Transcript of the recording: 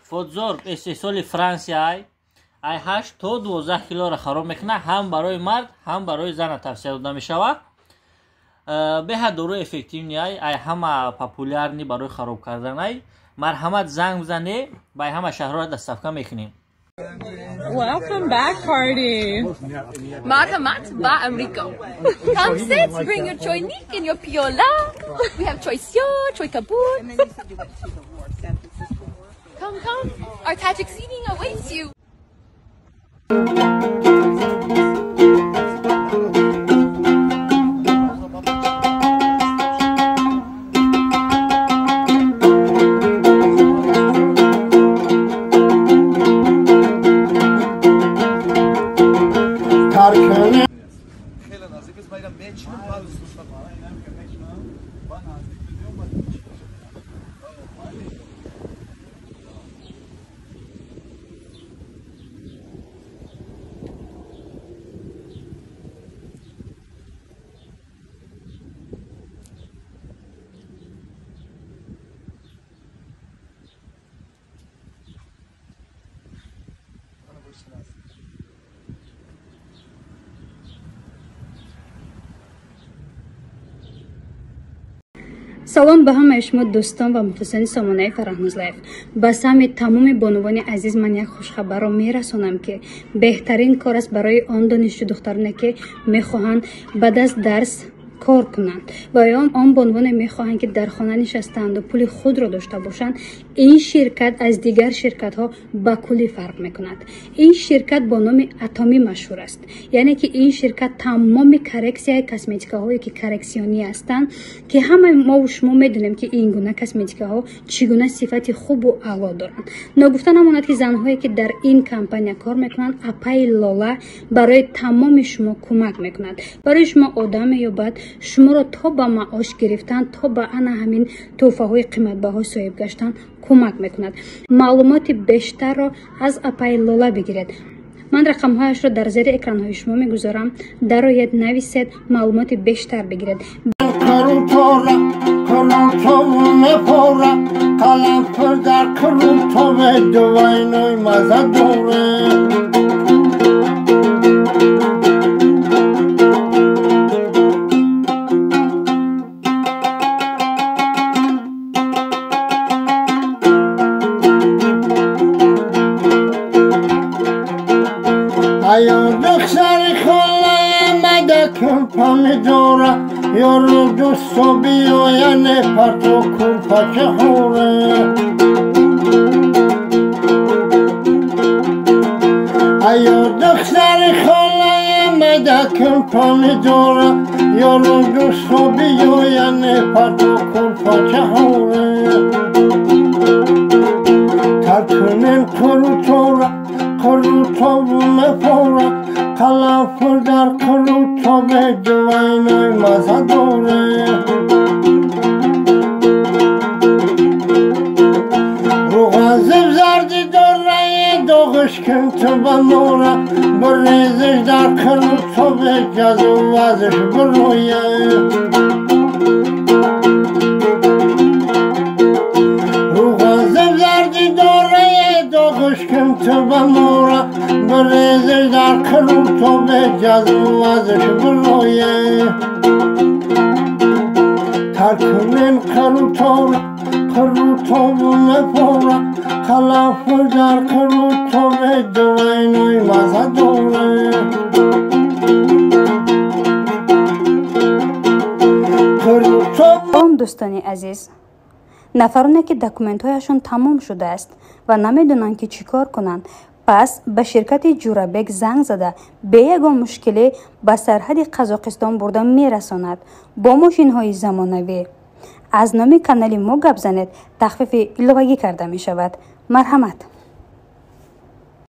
Фотзор истеҳсоли Франсия ай 8 то 12 килоро хароб мекунад, ҳам барои мард, ҳам барои зана тавсия дода мешавад. Беҳад доруи эффективный ай ҳама популярный барои хароб кардан ай. Марҳамат занг бизане, ба ҳама шаҳрҳоро доставка мекунем. Welcome back, party. Marhamat ba Amrico. Come sit, bring your choinik and your piola. We have choy sio, choy kabul. Come, come. Our Tajik seating awaits you. Салом ба ҳамаи шумо дӯстон ва мухлисони сомонаи Фарахноз Лайф. Ба самъи тамоми бонувони азиз ман як хушхабарро мерасонам, ки беҳтарин кор аст барои он донишҷӯ духтароне, ки мехоҳанд баъд аз дарс кор кунанд ва ё он бонувоне мехоҳанд, ки дар хона нишастанду пули худро дошта бошанд. Ин ширкат аз дигар ширкатҳо ба куллӣ фарқ мекунад. Ин ширкат бо номи Атомӣ машҳур аст, яъне ки ин ширкат тамоми коррексияи косметикаҳое, ки коррексионӣ ҳастанд, ки ҳамаи мову шумо медонем, ки ин гуна косметикаҳо чӣ гуна сифати хубу аъло доранд. Ногуфта намонад, ки занҳое, ки дар ин компания кор мекунанд, апаи Лола барои тамоми шумо кӯмак мекунад, барои шумо одам меёбад, шуморо то ба маош гирифтан, то ба ана ҳамин тӯҳфаҳои қиматбаҳо соҳиб гаштан кӯмак мекунад. Маълумоти бештарро аз апаи Лола бигиред. Ман рақамҳояшро дар зери экранҳои шумо мегузорам. Дароед, нависед, маълумоти бештар бигиред. Yorul دوستو بیاین پرتو کلپک حوره ایا دختر خاله مدکم پامیدوره یارو دوستو بیاین پرتو کلپک حوره ترکنین قروتوره قروتو مفوره قلافر در قروتو به دوینای مزه دوره روغن زردی دوره داغش کن تو بموره بریزش در قروتو به جزو وزش برویه روغن زردی دوره داغش کن تو بموره بریزش در قروتو به جزو وزش برویه ترکنین قروتو قروتو مفوره قلافر در قروتو به دوینای مزه دوره Салом, дӯстони азиз. Нафароне, ки документҳояшон тамом шудааст ва намедонанд, ки чӣ кор кунанд, пас ба ширкати Ҷурабек занг зада, бе ягон мушкилӣ ба сарҳади Қазоқистон бурда мерасонад бо мошинҳои замонавӣ. Аз номи канали мо гап занед, тахфифи иловагӣ карда мешавад. Марҳамат.